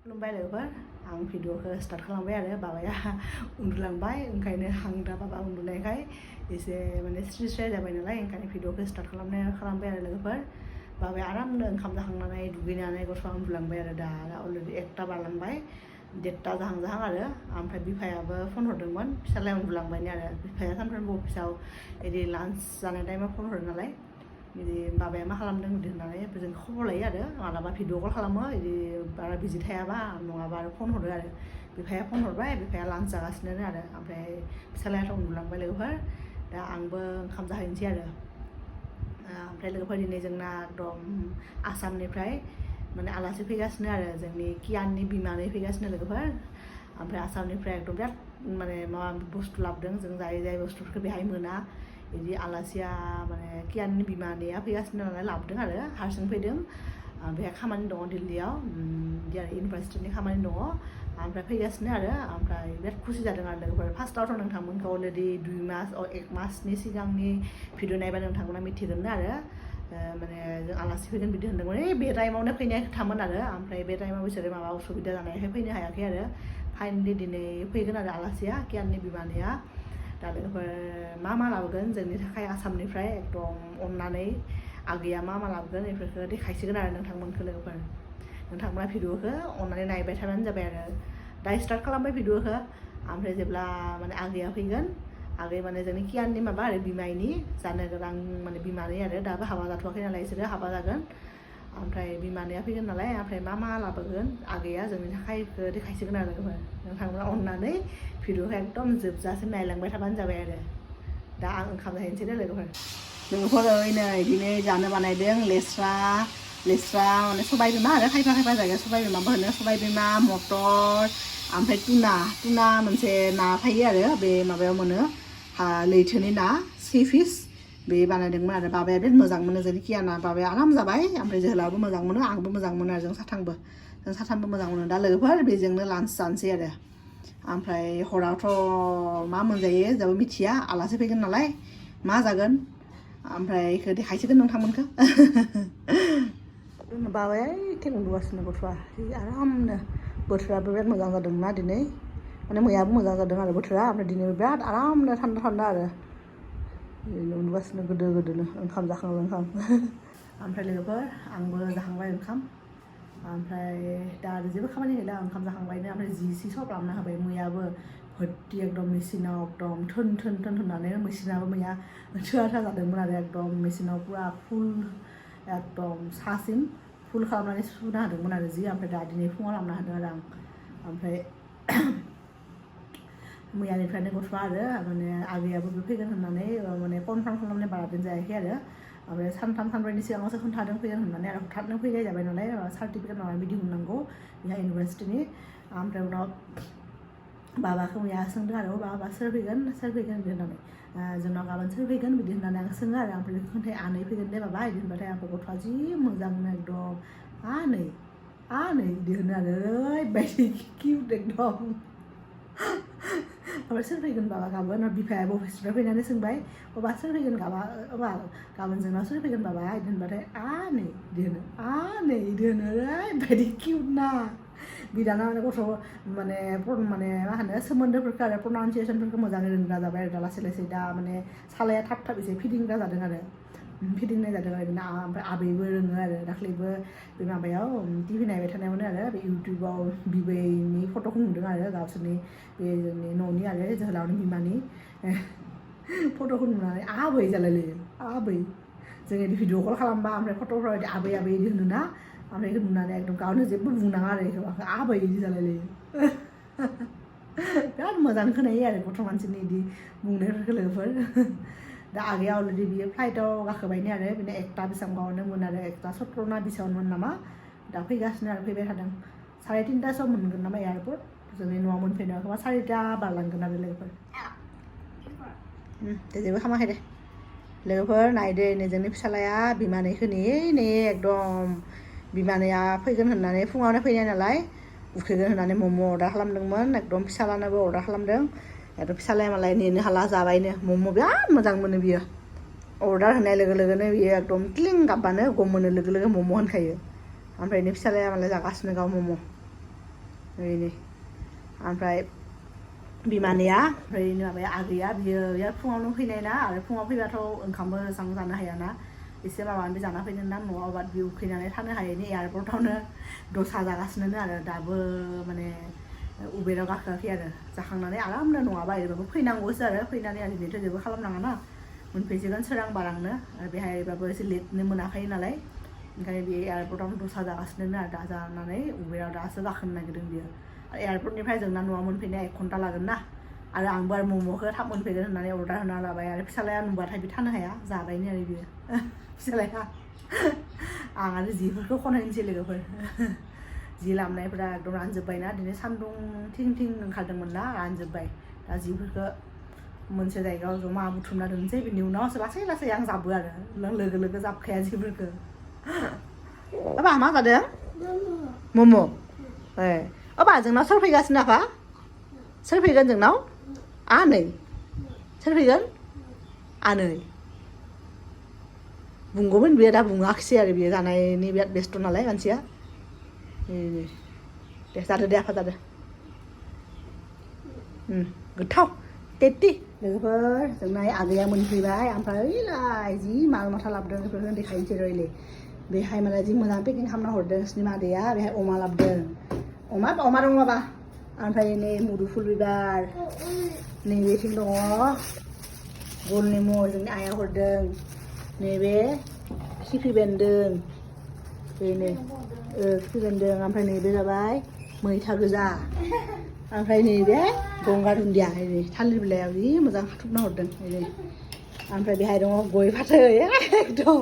खुलुमबाय लोगोफोर आं भिडिअखौ स्टार्ट खालामबाय आरो बाबाया उन्दुलांबाय ओंखायनो आं दा बाबा उन्दुनायखाय एसे माने स्रि स्राय जाबाय नालाय ओंखायनो भिडिअखौ स्टार्ट खालामबाय आरो लोगोफोर बाबाया आरामनो ओंखाम जाखांनानै दुगैनानै गस्ला उन्दुलांबाय आरो दा अलरेडि 1टा बारलांबाय 1:30 जाहां आरो ओमफ्राय बिफायाबो फन हरदोंमोन फिसालाया उन्दुलांबायनो आरो बिफाया सानफ्रोमबो अफिसाव बिदि लान्च जानाय टाइमाव फन हरो नालाय बिदि बाबाया मा खालामदों बिदि होननानै जों खबर लायो आरो मालाबा भिडिअ कल खालामो बिदि बारा बिजि थायाबा नङाबा आरो फन हरो आरो बिफाया फन हरबाय बिफाया लान्च जागासिनो आरो ओमफ्राय फिसालायाथ' उन्दुलांबाय लोगोफोर दा आंबो ओंखाम जाहैनोसै आरो ओमफ्राय लोगोफोर दिनै जोंना एकदम आसामनिफ्राय माने आलासि फैगासिनो आरो जोंनि कियाननि बिमानै फैगासिनो लोगोफोर ओमफ्राय आसामनिफ्राय एकदम बिराद माने माबा बुस्थु लाबोदों जों जाय बुस्थुफोरखौ बेहाय मोना बिदि आलासिया माने कियाननि बिमानैया फैगासिनो नालाय लाबोदों आरो हारसिं फैदों बेहा खामानि दङ दिल्लीयाव इउनिभारसिटिनि खामानि दङ ओमफ्राय फैगासिनो आरो ओमफ्राय बिराद खुसि जादों आरो लोगोफोर फार्स्टआवथ' नोंथांमोनखौ अलरेडि 2 मास 1 मासनि सिगांनि भिडिअ नायबा नोंथांमोना मिथिगोन आरो माने जों आलासि फैगोन बिदि होनदोंमोन बे टाइमावनो फैनाय खोथामोन आरो ओमफ्राय बे टाइमाव बिसोरो माबा उसुबिदा जानायखाय फैनो हायाखै आरो फाइनलि दिनै फैगोन आरो आलासिया कियाननि बिमानैया दा लोगोफोर मा लाबोगोन जोंनि थाखाय आसामनिफ्राय एकदम अननानै आगैया मा लाबोगोन बेफोरखौ देखायसिगोन आरो नोंथांमोनखौ लोगोफोर नोंथांमोना भिडिअखौ अननानै नायबाय थाबानो जाबाय आरो दा स्टार्ट खालामबाय भिडिअखौ ओमफ्राय जेब्ला माने आगैया फैगोन आगै माने जोंनि कियाननि माबा आरो बिमायनि जानो गोनां माने बिमानै आरो दाबो हाबा जाथ'वाखै नालाय बिसोरो हाबा जागोन ओमफ्राय बिमानैया फैगोन नालाय ओमफ्राय मा लाबोगोन आगैया जोंनि थाखाय देखायसिगोन आरो लोगोफोर नोंथांमोना अननानै भिडिअखौ एकदम जोबजासिम नायलांबाय थाबानो जाबाय आरो दा आं ओंखाम जाहैनोसै दे लोगोफोर ओरैनो बिदिनो जानो बानायदों लेस्रा माने सबाय बिमा आरो खायफा जायगायाव सबाय बिमाबो होनो सबाय बिमा मटर ओमफ्राय टुना मोनसे ना फैयो आरो बे माबायाव मोनो लैथोनि ना सी फिश बे बानायदोंमोन आरो बाबाया बिराद मोजां मोनो जोंनि कियाना बाबाया आराम जाबाय ओमफ्राय जोहोलावबो मोजां मोनो आंबो मोजां मोनो आरो जों साथामबो मोजां मोनो दा लोगोफोर बेजोंनो लान्च जानोसै आरो ओमफ्राय हरावथ' मा मोनजायो जोंबो मिथिया आलासि फैगोन नालाय मा जागोन ओमफ्राय बेखौ देखायसिगोन नोंथांमोनखौ बाबाया एखे उन्दुगासिनो गथ'आ आरामनो बोथोराबो बिराद मोजां जादोंना दिनै माने मैयाबो मोजां जादों आरो बोथोरा ओमफ्राय दिनै बिराद आरामनो थान्दा आरो उन्दुगासिनो गोदोनो ओंखाम जाखांबाय ओमफ्राय लोगोफोर आंबो जाखांबाय ओंखाम ओमफ्राय दा आरो जेबो खामानि गैला ओंखाम जाखांबायनो ओमफ्राय जि सब लाबोना होबाय मैयाबो भर्ति एकदम मेचिनाव एकदम थोन होननानै मेचिनाबो मैया थोआ जादोंमोन आरो एकदम मेचिनाव पुरा फुल एकदम सासिम फुल खालामनानै सुना होदोंमोन आरो जि ओमफ्राय दा दिनै फुङाव लाबोना होदों आरो आं ओमफ्राय मैयानिफ्रायनो गथ'आ आरो माने आगैयाबो फैगोन होननानै माने कनफार्म खालामनाय बारा दिन जायाखै आरो ओमफ्राय 3 सानब्रैनि सिगाङावसो खोन्थादों फैगोन होननानै आरो हथाथनो फैनाय जाबाय नालाय सार्टिफिकेट माबा बिदि दिहुननांगौ बेहा इउनिभारसिटिनि ओमफ्राय उनाव बाबाखौ मैया सोंदों आरो बाबा सोर फैगोन बिदि होननानै जोंनाव गाबोन सोर फैगोन बिदि होननानै आं सोङो आरो ओमफ्राय बेखौ खोन्थाय आनै फैगोन दे बाबा बिदि होनबाथाय ओमफ्राय गथ'आ जि मोजांनो एकदम आनै बिदि होनो आरो ओरैबायदि किउट एकदम ओमफ्राय सोर फैगोन बाबा गाबोन बिफायाबो अफिसनिफ्राय फैनानै सोंबाय बाबा सोर फैगोन गाबोन जोंनाव सोर फैगोन बाबा बिदि होनबाथाय आनै बिदि होनो ओरैबायदि किउट ना बिदाना माने गथ' माने मा होनो सोमोन्दोफोरखौ आरो प्रनाउनसियेसनफोरखौ मोजाङै रोंग्रा जाबाय आरो दा लासै दा माने सालाया थाब एसे फिदिंग्रा जादों आरो फिदिंनाय जादों आरो बिना ओमफ्राय आबैबो रोङो आरो दाख्लैबो बे माबायाव टिभि नायबाय थानायावनो आरो बे इउटुबाव बिबैनि फट'खौ नुदों आरो गावसोरनि बे जोंनि न'नि आरो जोहोलावनि बिमानि फट'खौ नुनानै आबै जालायलायो आबै जों बिदि भिडिअ कल खालामबा ओमफ्राय फट'फ्राव बिदि आबै बिदि होनोना ओमफ्राय बेखौ नुनानै एकदम गावनो जेबो बुंनाङा आरो बेखौ आबै बिदि जालायलायो बिराद मोजां खोनायो आरो गथ' मानसिनि बिदि बुंनायफोरखौ लोगोफोर दा आगैया अलरेडि बियो फ्लाइटआव गाखोबायनो आरो बिनो 1टा बेसेबांबावनोमोन आरो 1टा 17 ना 20आवनोमोन नामा दा फैगासिनो आरो फैबाय थादों 3:30 मोनगोन नामा एयारपर्ट जोंनि न'आव मोनफैनायाव 4:30 बारलांगोन आरो लोगोफोर जेबो खालामाखै दे लोगोफोर नायदो नै जोंनि फिसालाया बिमानैखौ नै एकदम बिमानैया फैगोन होननानै फुङावनो फैनाय नालाय उखैगोन होननानै मम' अर्डार खालामदोंमोन एकदम फिसालानोबो अर्डार खालामदों एकदम फिसालाया मालाय नेनो हाला जाबायनो मम' बिराद मोजां मोनो बियो अर्डार होनाय लोगो लोगोनो बियो एकदम क्लिं गाबबानो गम मोनो लोगो मम' होनखायो ओमफ्राय नै फिसालाया मालाय जागासिनो गाव मम' ओरैनो ओमफ्राय बिमानिया ओमफ्राय माबाया आगैया बियो फुङावनो फैनाय ना आरो फुङाव फैबाथ' ओंखामबो एसां जानो हायाना एसे माबानिफ्राय जाना फैदों ना न'आव बाट बे उखैनानै थानो हायैनि एयारपर्टआवनो दसा जागासिनो आरो दाबो माने उबेराव गाखोआखै आरो जाखांनानै आरामनो नङाबा ओरैबाबो फैनांगौसो आरो फैनानै आरो बेथ' जेबो खालामनाङा ना मोनफैसिगोन सोरां बारांनो आरो बेहायबाबो एसे लेटनो मोनाखै नालाय ओंखायनो बे एयारपर्टआवनो दसा जागासिनो आरो दा जानानै उबेराव दासो गाखोनो नागिरदों बियो आरो एयारपर्टनिफ्राय जोंना न'आव मोनफैनाया 1 घन्टा लागोन ना आरो आंबो आरो मम'खौ थाब मोनफैगोन होननानै अर्डार होना लाबाय आरो फिसालाया नुबाथाय बि थानो हाया जाबायनो आरो बियो फिसालाया आं आरो जिफोरखौ खनायनोसै लोगोफोर जि लामनायफोरा एकदम रानजोब्बायना दिनै सान्दुं थिं थिं ओंखारदोंमोन ना रानजोब्बाय दा जिफोरखौ मोनसे जायगायाव जमा बुथुमना दोनसै बिनि उनावसो लासै लासै आं जाबो आरो लोगो लोगो जाबखाया जिफोरखौ आबा मा जादों मम' ए आबा जोंनाव सोर फैगासिनो आफा सोर फैगोन जोंनाव आनै सोर फैगोन आनै बुंगौमोन बियो दा बुङाखिसै आरो बियो जानायनि बिराद बेस्थ' नालाय मानसिया दे जादो दे आफा जादो गोथाव टेस्टि लोगोफोर जोंना आगैया मोनफैबाय ओमफ्राय ओइलाय जि माल माथा लाबोदों बेफोरखौ देखायनोसै र'इले बेहाय मालाय जि मोजां पेकिं खालामना हरदों नोंसिनि मादैया बेहाय अमा लाबोदों अमा दं माबा ओमफ्राय नै मुदुफुल बिबार नैबेथिं दङ गल नेमु जोंनि आइया हरदों नैबे खिफि बेन्दों बेनो खिफि बेन्दों ओमफ्राय नैबे जाबाय मैथा गोजा ओमफ्राय नैबे गंगार दुन्दिया नै थालिर बिलाइयाव जि मोजां खाथुमना हरदों नै ओमफ्राय बेहाय दङ गय फाथै एकदम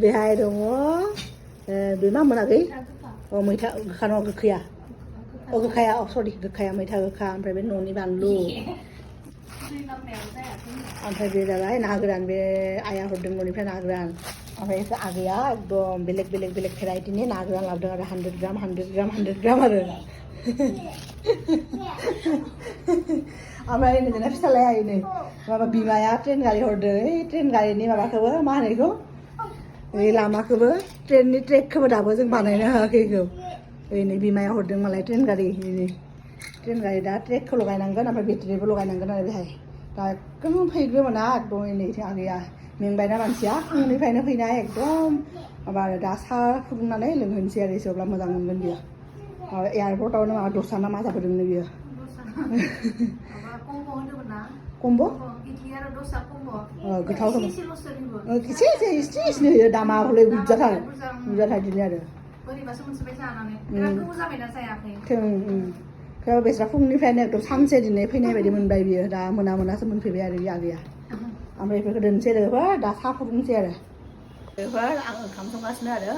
बेहाय दङ बे मा मोनाखै मैथा गोखा नङा गोखैया गोखाया सरि गोखाया मैथा गोखा ओमफ्राय बे न'नि बानलु ओमफ्राय बे जाबाय ना गोरान बे आइया हरदों न'निफ्राय ना गोरान ओमफ्राय आगैया एकदम बेलेग भेराइटिनि ना गोरान लाबोदों आरो 100 ग्राम आरो ओमफ्राय नोंना फिसालाया ओरैनो माबा बिमाया ट्रेन गारि हरदों ट्रेन गारिनि माबाखौबो मा होनो बेखौ बे लामाखौबो ट्रेननि ट्रेकखौबो दाबो जों बानायनो हायाखै बेखौ ओरैनो बिमाया हरदों मालाय ट्रेन गारि दा ट्रेकखौ लगायनांगोन ओमफ्राय बेटारिबो लगायनांगोन आरो बेहाय दा एकदम फैग्रोमोना एकदम नै आगैया मेंबायना मानसिया फुंनिफ्रायनो फैनाय एकदम माबा आरो दा साहा फुदुंनानै लोंहोनोसै आरो एसेब्ला मोजां मोनगोन बियो माबा एयारपर्टआवनो माबा दसा ना मा जाबोदोंनो बियो कम्ब' गोथाव एसे होयो दामा हले बुरजाथार दिनै आरो बेस्रा फुंनिफ्रायनो एकदम सानसे दिनै फैनाय बायदि मोनबाय बियो दा मोनासो मोनफैबाय आरो बे आगैया ओमफ्राय बेफोरखौ दोनसै लोगोफोर दा साहा फुदुंसै आरो लोगोफोर आं ओंखाम संगासिनो आरो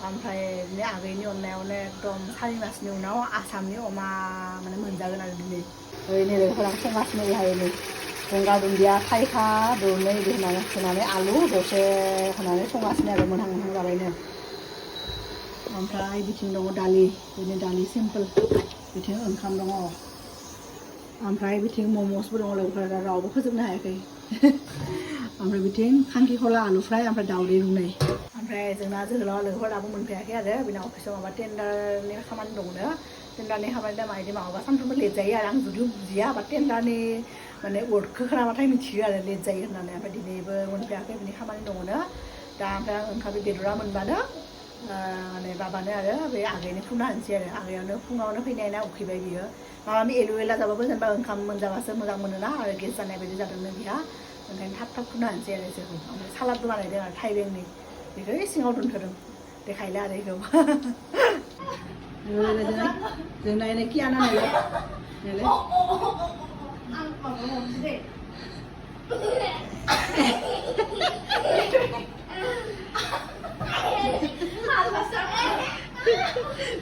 ओमफ्राय दिनै आगैनि अननायावनो एकदम 4 मासनि उनाव आसामनि अमा माने मोनजागोन आरो दिनै ओरैनो लोगोफोर आं संगासिनो बेहाय नै गंगार दुन्दिया थाइखा दरनै होनानै आलु दसे होनानै संगासिनो आरो मोनहां जाबायनो ओमफ्राय बिथिं दङ दालि बिदिनो दालि सिम्पोल बिथिं ओंखाम दङ ओमफ्राय बिथिं मम'सबो दङ लोगोफोर रावबो फोजोबनो हायाखै ओमफ्राय बिथिं खांखिखला आलु फ्राय ओमफ्राय दावदै रुनाय ओमफ्राय जोंना जोहोलावा लोगोफोर दाबो मोनफैयाखै आरो बिना अफिसाव माबा टेन्डारनि खामानि दंनो टेन्डारनि खामानि दा माबायदि माबाबा सानफ्रोमबो लेट जायो आरो आं जुदिও बुजिया बा टेन्डारनि माने वर्डखौ खोनाबाथाय मिथियो आरो लेट जायो होननानै ओमफ्राय दिनैबो मोनफैयाखै बिनि खामानि दङनो दा ओमफ्राय आं ओंखाम बेदरा मोनबानो माने बाबानो आरो बे आगैनो फुना होनोसै आरो आगैयावनो फुङावनो फैनाय ना उखैबाय बियो माबा एलु एला जाबाबो जेनेबा ओंखाम मोनजाबासो मोजां मोनोना आरो गेस जानाय बायदि जादोंनो बिहा ओंखायनो थाब फुना होनोसै आरो इसोरखौ ओमफ्राय सालादबो बानायदों आरो थाइबेंनि बेखौ सिङाव दोनथ'दों देखायला आरो बेखौ जोंना एने कियाना नायलाय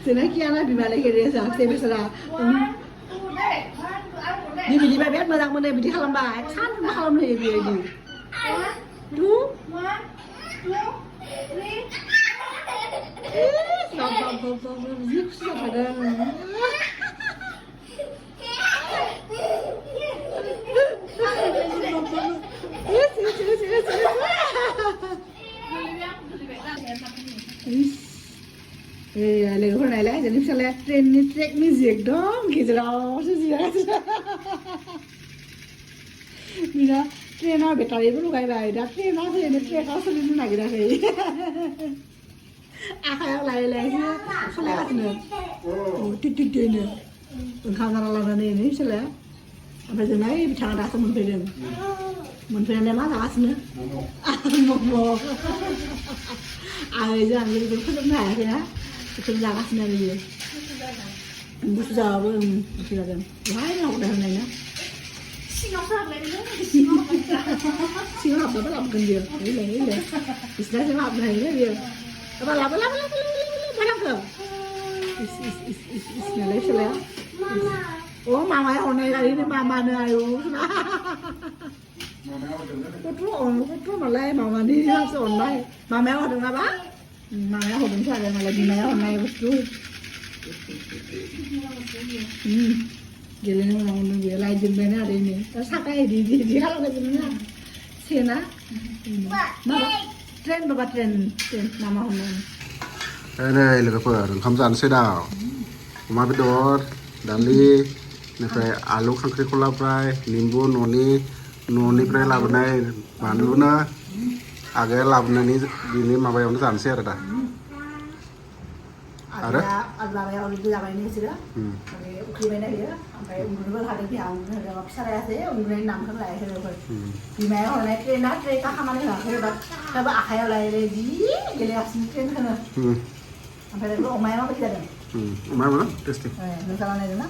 जोंना कियाना बिमाले गेरे जाहाथे बिसोरा बिदिबा बिराद मोजां मोनो बिदि खालामबा सानफ्रोमबो खालामनो होयो बियो बिदि जि खुसि जाथारदों लोगोफोर नायलाय जोंनि फिसालाया ट्रेन ट्रेननि ट्रेकनि जेक दं गेजेरावसो जिरायगासिनो बिना ट्रेनाव बेटारिबो लगायबाय दा ट्रेना ओरैनो ट्रेकआव सोलिनो नागिराखै आखायाव लायै लायैसो सालायगासिनो टिक टिक टिकनो ओंखाम जाना लानानै नै फिसालाया ओमफ्राय जोंना बिथाङा दासो मोनफैदों मोनफैनानै मा जागासिनो मम' आंजों आंजों फोजोबनो हायाखैना बेखौनो जागासिनो आरो बियो गुसु जाबाबो गुसु जादों बहाय लाबोदों होननाय ना सिङाव हाबनाबो लाबोगोन बियो ओइलाय बिसिनासो हाबनो हायोना बियो लाबो लाबो लाबो लाबो मा नांगौ इस नालाय फिसालाया अ मामाया हरनाय गारिनि मामानो आयु गथ' मालाय मामानि हासो हरनाय मामाया हरदों नामा मामाया हरदोंसो आरो मालाय बिमाया हरनाय बुस्थु गेलेनो मोनामोन बेयो लायजोब्बायना आरो नै दा साखा इदि खालामगासिनो ना सेना माबा ट्रेन बाबा ट्रेन मामा हरनाय नै लोगोफोर ओंखाम जानोसै दा अमा बेदर दालि बेनिफ्राय आलु खांख्रिखला फ्राय निम्बु न'निफ्राय लाबोनाय बानलुनो आगैया लाबोनानै बिनि माबायावनो जानोसै आरो दा आरो माबायाव जाबायनो बिसोरो माने उखैबायना बियो ओमफ्राय उन्दुनोबो हादों बिहा उन्दुनो होदों फिसालायासो उन्दुनायनि नामखौनो लायाखै लोगोफोर बिमाया हरनाय ट्रेनआ खामानि होआखै दाबो आखायाव लायै जि गेलेगासिनो ट्रेनखौनो ओमफ्राय अमाया माबायदि जादों अमाया मोजां टेस्टि नों जाना नायदों ना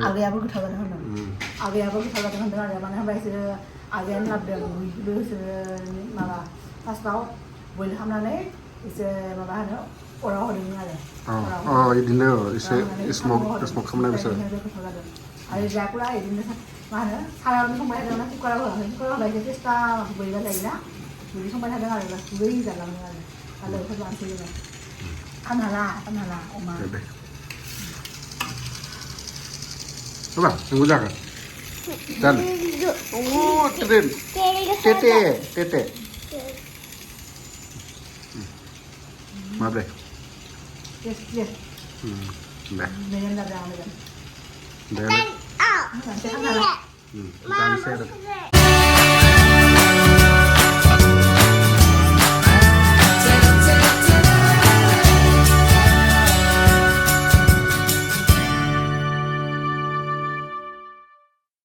आगैयाबो गोथाव जादों होनदों आगैयाबो गोथाव जादों होनदों आरो मानो होनबा बिसोरो आगैयानो लाबोदों बिसोरो माबा फार्स्टआव बयल खालामनानै एसे माबा होनो अराव होदोंमोन आरो बिदिनो एसे स्मक खालामनाय बिसोर गोथाव जादों आरो जायफोरा बिदिनो मा होनो सारायावनो संबाय थादों कुकाराव होआखै कुकाराव होबाय एसे टेस्टा बोरैबा जायोना बिदि संबाय थादों आरो गुरै जालाङो आरो लोगोफोर जानोसै जोङो फाननो हाला अमा coba tunggu jangan dan tren tete maaf deh yes deh dengan ada deh jangan share